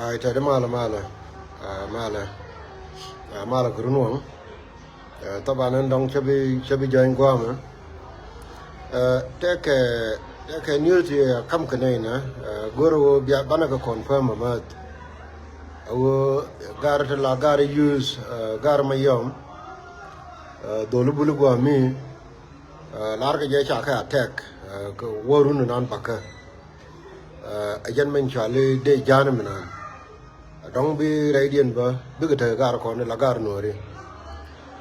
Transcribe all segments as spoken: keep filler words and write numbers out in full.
Ai, tɛt malä, malä. Ah, malä. Ah, malä kɛ run waŋ. Eh, thaban ɛn dɔŋ cä bi, cä bi jɔny guamɛ. Eh, tekɛ, tekɛ news ti, eh, kam kɛ nɛy nä, eh, go̱r ɣöö bia banɛ kɛ confirm amäth. Ɣöö gar ti la gar use, eh, gar Mayom. Eh, dholi buli guami. Eh, lar kɛ jɛ ca kɛ attack, eh, kɛ wä run nan bakä. Eh, ɛ jɛn mɛn cɔali dee ja̱a̱n mi nan. Dɔ̱ŋ bi rɛydiɛn bä bikɛ tekɛ gar kɔn la gar Nuɔri.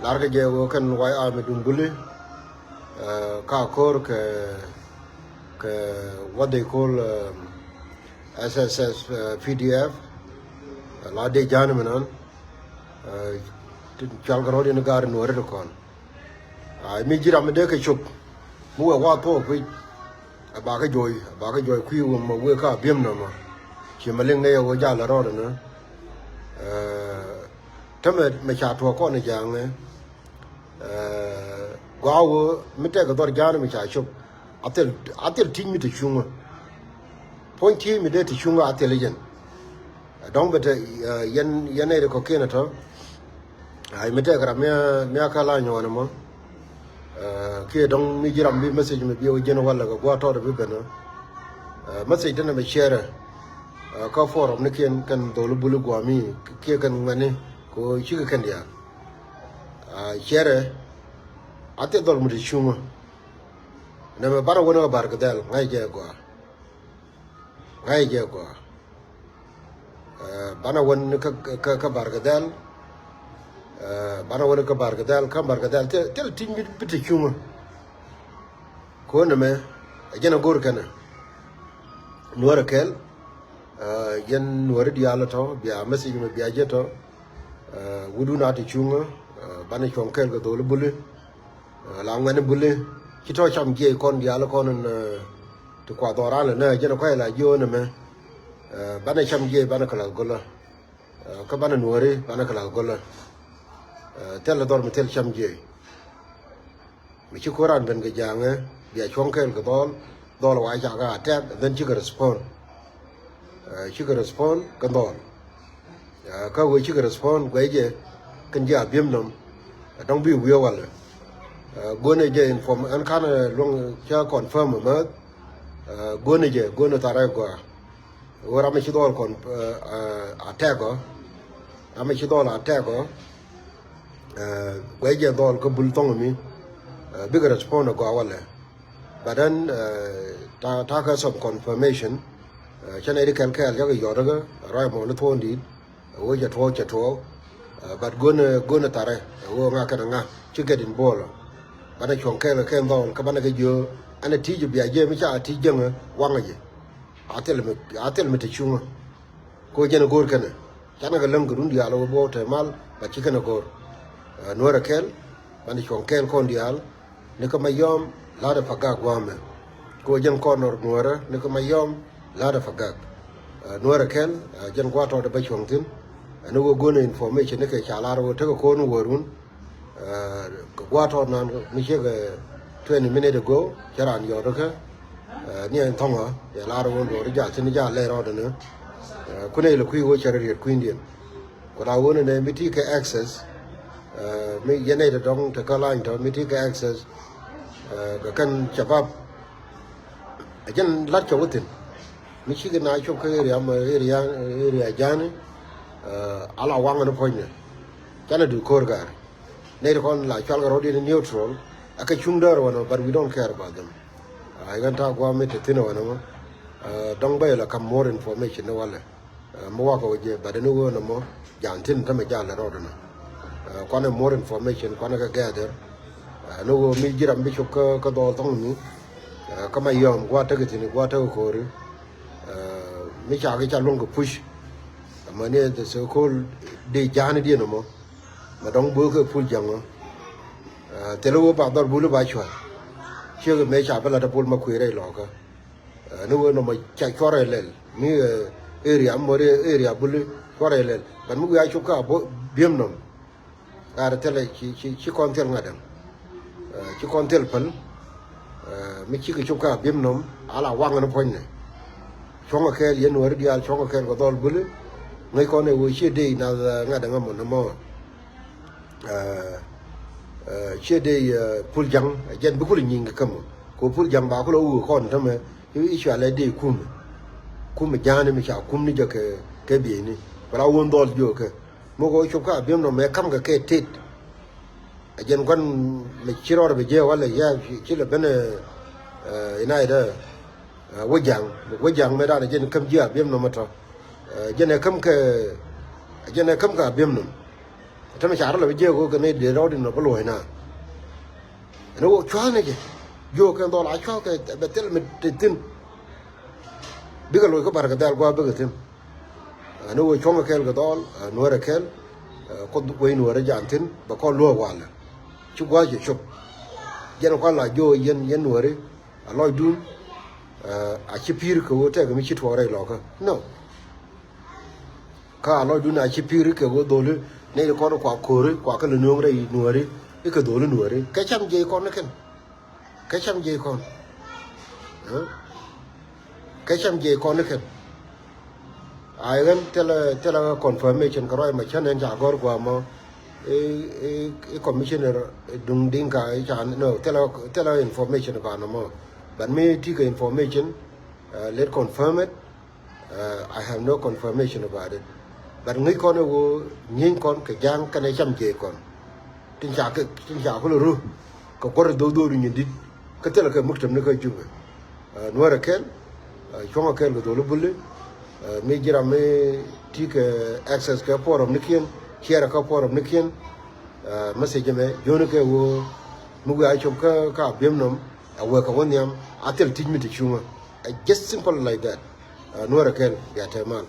Lar kɛ jɛ wä kɛn White Army duŋ buli, eh, ka ko̱r kɛ, kɛ what they call, eh, S S S, eh, P D F. Eh, la dee ja̱a̱n mi nan. Eh, ti cɔal kɛ rɔ̱diɛn gar Nuɔri ti kɔn. Ai, mi ji̱ ram mi dee kɛ cop mi wee wa thuɔɔk kui̱. A bakä juɔy, a bakä juɔy kui̱ wee mɔ wee ka bi̱em nɔmɔ. Ci ma liŋ nɛ yɛ wee jal rɔɔdɛ nä. Eh, tämɛ mɛ ca tuɔɔk kɔn ja̱a̱ŋɛ. Eh, gɔaa wee mi tɛk dhɔr ja̱a̱n mi ca cop. A thil, a thil ti̱c mi te cuŋä. Puɔ̱ny ti̱c mi dee te cuŋä a thil i̱ jɛn. Dɔ̱ŋ bɛ te, eh, yɛn, yɛn nɛy ri kɔ̱kiɛn ɛ tɔ̱. Ai, mi tɛk ram mia, mia kä la nyɔɔn ɛmɔ. Eh, kiɛ dɔ̱ŋ mi ji̱ ram bi message mi bi wä jiɛn walɛ kɛ gua̱a̱th tɔɔt bi ben ɔ. Eh, message tɛn ɛmɛ share. Eh, kä forum ni kiɛn kɛn dholi buli guami kiɛ kɛn ŋuɛni kɛ ɣöö cikɛ kɛn diaal. Ah, share. A thil dhɔl mi te cuŋä. Nɛmɛ banɛ wä ni kɛ Bar kɛ Dhɛl ŋa̱c jɛ gɔaa. Ŋa̱c jɛ gɔaa. Eh, banɛ wä ni kä, kä, kä Bar kɛ Dhɛl. Eh, banɛ wä ni kä Bar kɛ Dhɛl, kä Bar kɛ Dhɛl. Thil, thil ti̱c mi bi te cuŋä. Ko̱n ɛmɛ, ɛ jɛn a go̱r kɛnɛ. Nuäär ɛ kɛl. Eh, yɛn Nuääri diaal tɔ̱, bia message mi bia jɛ tɔ̱. Eh, wut wun a te cuŋä, eh, banɛ cuɔ̱ŋ kɛɛl kɛ dholi buli. Eh, la ŋuɛni buli, ci tɔ̱ cam jiɛc kɔn diaal kɔn ɛn, eh, ti kua dhɔran lɛ nɛ jɛn kuay la jiö nɛmɛ. Eh, banɛ cam jiɛc banɛ kɛ lath go̱lä. Eh, kä banɛ Nuääri banɛ kɛ lath go̱lä. Eh, thil dhɔr mi thil cam jiɛc. Mi ci ko̱ran ben kɛ ja̱a̱ŋɛ, bia cuɔ̱ŋ kɛɛl kɛ dhɔl, dhɔl wa ca kɛ attack, and then cikɛ respond. Eh, cikɛ respond kɛ dhɔl. Eh, kä wee cikɛ respond guɛc jɛ kɛn ji̱ a bi̱em nɔm. Eh, dɔ̱ŋ bi wi̱i̱ walɛ. Eh, guäni jɛ inform ɛn ka̱n, eh, luäŋ cä confirm määth. Eh, guäni jɛ, guäni tharɛ gɔaa. Wee ram mi ci dhɔl kɔn, eh, eh, attack ɔ. Ram mi ci dhɔl attack ɔ. Eh, guɛc jɛ dhɔl kä bul thɔŋ mi. Eh, bikɛ respond ɔ gɔaa walɛ. But then, eh, ta, ta kɛ some confirmation. Eh, cɛ nɛ di kɛl kɛɛl cakɛ yɔt kä ruac mɔ ni thuɔ̱ɔ̱ŋ di̱i̱t. Ɛ wee cɛ tuɔɔk, cɛ tuɔɔk. Eh, but guäni, guäni tharɛ. Ɛ wee ŋa kɛn ŋa ci get involved. Banɛ cuɔ̱ŋ kɛɛl kɛ kɛn dhɔl kä banɛ kɛ jiö. Ɛn ɛ ti̱i̱ ji̱ bia jiɛ mi ca ti̱i̱ jäŋä waŋä ji̱. A thil mi, a thil mi te cuŋä. Ko jɛn a go̱o̱r kɛnɛ. Canɛ kɛ läŋ kɛ run diaal wä buɔk te mal, but ci kɛn a go̱o̱r. Eh, Nuäär a kɛl, banɛ cuɔ̱ŋ kɛɛl kɔn diaal. Ni kä Mayom, la̱t a Pagak gua̱a̱mɛ. Ko jɛn kɔn nɔr Nuäärä, ni kä Mayom, la̱t a Pagak. Eh, Nuäär a kɛl, eh, jɛn gua̱a̱t tɔt a bä cuɔ̱ŋ thi̱n. Ɛn wä guäni information ni kɛ ca lar wä tekɛ ko̱n wä run. Eh, kɛ gua̱a̱th tɔt nan mi ciek, eh, twenty minute ago, cä raan yɔt kä, eh, ni ɛn thɔŋä, yɛ lar wä luɔr ja̱ thi̱n ja̱ lɛy rɔɔdɛ ni. Eh, kunɛ ilɛ kui̱ wä cɛ rɛ riet kui̱ndiɛn. Ku la wä ni nɛ mi ti kɛ access, eh, mi yɛn nɛy tɔ dɔŋ te kä lany tɔ mi ti kɛ access, eh, kɛ kɛn cabab. Ɛ jɛn lat cɛ wä thi̱n. Mi cikɛ na cop kä area mɛ, area, area ja̱a̱ni, eh, ala waŋä ni puɔ̱nydɛ. Canɛ duut ko̱r ga̱a̱r. Nɛy ti kɔn la cual kɛ rɔ̱diɛn neutral, a kɛ cuŋ däär wanɔ, but we don't care about them. A iɣän ta̱a̱ gua̱a̱m mi te thi̱n wanɔ mɔ, eh, dɔ̱ŋ bä ilɛ kam more information ni walɛ. Eh, mi wakɛ wä jɛ, but ni wee nɔmɔ, ja̱a̱n thi̱n tämɛ ja̱a̱n lɛ rɔɔdɛ nɔ. Eh, kuanɛ more information, kuanɛ kɛ gather. Eh, ni wee mi ji̱ ram bi cop kä, kä dhɔɔl thɔŋ mi. Eh, kä Mayom, gua̱a̱t tekɛ thi̱n, gua̱a̱t tekɛ ko̱ri. Eh, mi ca kɛ ca luäŋ kɛ push. Amäni the so called dee ja̱a̱ni diɛn nɔmɔ. Mɛ dɔ̱ŋ bo̱o̱kɛ pul ja̱ŋ ɔ. Eh, thilɛ wä ba dhɔr bul ba cua̱r. Ciek mëë ca bä lat a bul ma kui̱ rɛy lɔkä. Eh, ni wä nɔmɔ ca cua̱r ɛ lɛl. Mi, eh, area mɔ ri area bul cua̱r ɛ lɛl. But mi wi̱i̱ a cop ka bɔ bi̱em nɔm. Gat thilɛ ci, ci, ci kɔn thil ŋa̱t ɛn. Eh, ci kɔn thil päl. Eh, mi cikɛ cop ka bi̱em nɔm. Ala waŋ ni puɔ̱nynɛ. Cuɔ̱ŋ a kɛɛl yɛn wä ri diaal cuɔ̱ŋ a kɛɛl kɛ dhɔl bul. Ŋäc kɔn ɛ ɣöö ciɛ dee nath ŋa̱t ɛŋa mɔ nɔmɔ. Ciɛ dee Pul Jaŋ, jɛn bi kul nyiŋ kɛ kämɔ. Kɛ Pul Jaŋ ba kul ɛ wuk kɔn tämɛ i̱ cualɛ dee kumɛ. Kumɛ ja̱a̱ni mi ca kum ni jɛ kɛ bieyni. Bɛ la wun dhɔl jiökɛ. Mi kɛ ɣöö cop ka Abiemnɔm mɛ ka̱mkɛ kɛ tet. A jɛn gua̱n mi ci rɔɔdɛ bi jiɛ walɛ ya ci lɛ ben ɛ inayda. Wä ja̱a̱ŋ, wä ja̱a̱ŋ mɛ danɛ jɛn käm ji̱ Abiemnɔm mɛ tɔ. Jɛn ɛ käm kɛ, jɛn ɛ käm kɛ Abiemnɔm. Tämɛ ca rɔ lɛ bi jiɛ kɛ ɣöö kɛ nɛy dee rɔɔd inɔ bä luɔ̱c na. Ɛn ɣöö cua̱a̱nɛ jɛ jiökɛ dhɔl a cua̱a̱kɛ bɛ thil mi te thi̱n. Bikɛ loc kä bar kɛ dhɛl gua̱a̱ bikɛ thi̱n. Ɛn ɣöö cuɔ̱ŋ ɛ kɛɛl kɛ dhɔl, Nuäärɛ kɛɛl. Kuoth wec Nuäärɛ jan thi̱n bɛ kɔn luäk walɛ. Ci gua̱a̱c cɛ cop. Jɛn kua̱n la jiö yɛn, yɛn Nuääri. A lɔcdun a ci pi̱i̱r kɛ ɣöö tɛk mi ci tuɔɔk rɛy lɔkä. No. Kä a lɔcdun a ci pi̱i̱r kɛ ɣöö dholi nɛy ti kɔn kua ko̱ri kua kä lɛ nööŋ rɛy Nuääri i̱ kɛ dholi Nuääri. Kɛ cam jiɛc kɔn ni kɛn. Kɛ cam jiɛc kɔn. Kɛ cam jiɛc kɔn ni kɛn. A ɣän thilɛ, thilɛ confirmation kɛ ruac ma cän ɛn ca gɔ̱r gua̱a̱ mɔ. I̱, i̱, i̱ commissioner duŋ Dinka i̱ ca, no, thilɛ, thilɛ information kɔn mɔ. But mi ti kɛ information, let confirm it. I have no confirmation about it. But ŋäc kɔn ɛ ɣöö nyieeny kɔn kɛ ja̱a̱ŋ kɛnɛ cam jiɛc kɔn. Tin ca kɛ, tin ca kulɛ ru kɛ kuɔr dhok dhok ri nyin dit. Kä thilɛ kɛ muktam ni kä Jubɛ. Nuäärɛ kɛl, cuɔ̱ŋ a kɛl kɛ dholi buli. Mi ji̱ ram mi ti kɛ access kɛ forum ni kiɛn, share kɛ forum ni kiɛn. Message mɛ jiöni kɛ ɣöö mi wiaa cop kä, kä Abiemnɔm a wek kɛ wä nhiam a thil ti̱c mi ti cuŋä. Just simple like that. Nuäärɛ kɛl bia te mal.